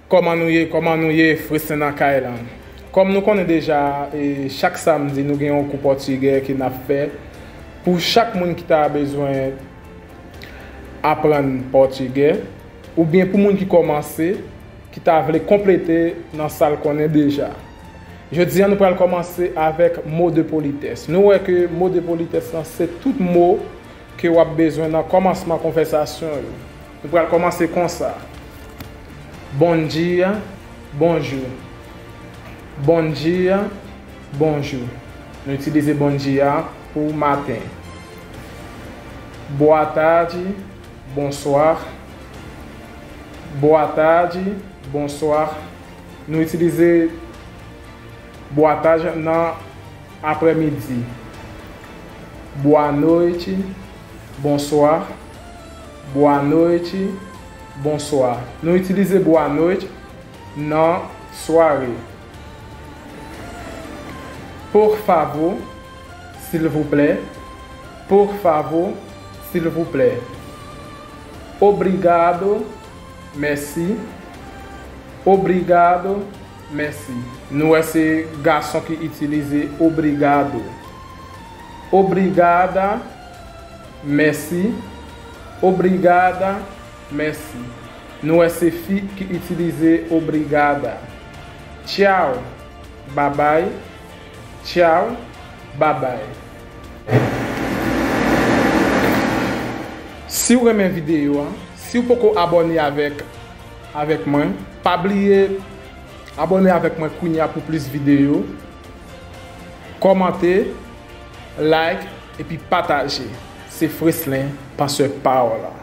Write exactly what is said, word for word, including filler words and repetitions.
Kòman nou ye? Kòman nou ye? Freslin nan kay lan. Kòm nou konnen deja, e, chak samdi nou gen yon kou pòtigè ke n ap fè pou chak moun ki ta bezwen aprann pòtigè, oubyen pou moun ki kòmanse, ki ta vle konplete nan sa l konnen deja. Jodi a, nou pral kòmanse avèk mo de politès. Nou wè ke mo de politès lan se tout mo ke w ap bezwen nan kòmansman konvèsasyon yo. Nou pral kòmanse konsa. Bom dia, bonjou. Bom dia, bonjou. Nou itilize bom dia pou maten. Boa tarde, bonsoir. Boa tarde, bonsoir. Nou itilize boa tarde nan aprèmidi. Boa noite, bonsoir. Boa noite, bonsoir. Nou itilize boa noite nan sware. Por favor, silvouplè. Por favor, silvouplè. Obrigado, mèsi. Obrigado, mèsi. Nou wè se gason ki itilize obrigado. Obrigada, mèsi. Obrigada, mèsi. Nou wè se fi ki itilize obrigada. Tchao, babay. Tchao, babay. Si w renmen videyo a, si w poko abòne avèk, avèk mwen, pa bliye abòne avèk mwen kounye a pou plis videyo. Kòmante, like, epi pataje. Se Freslin, pansè pawòl la.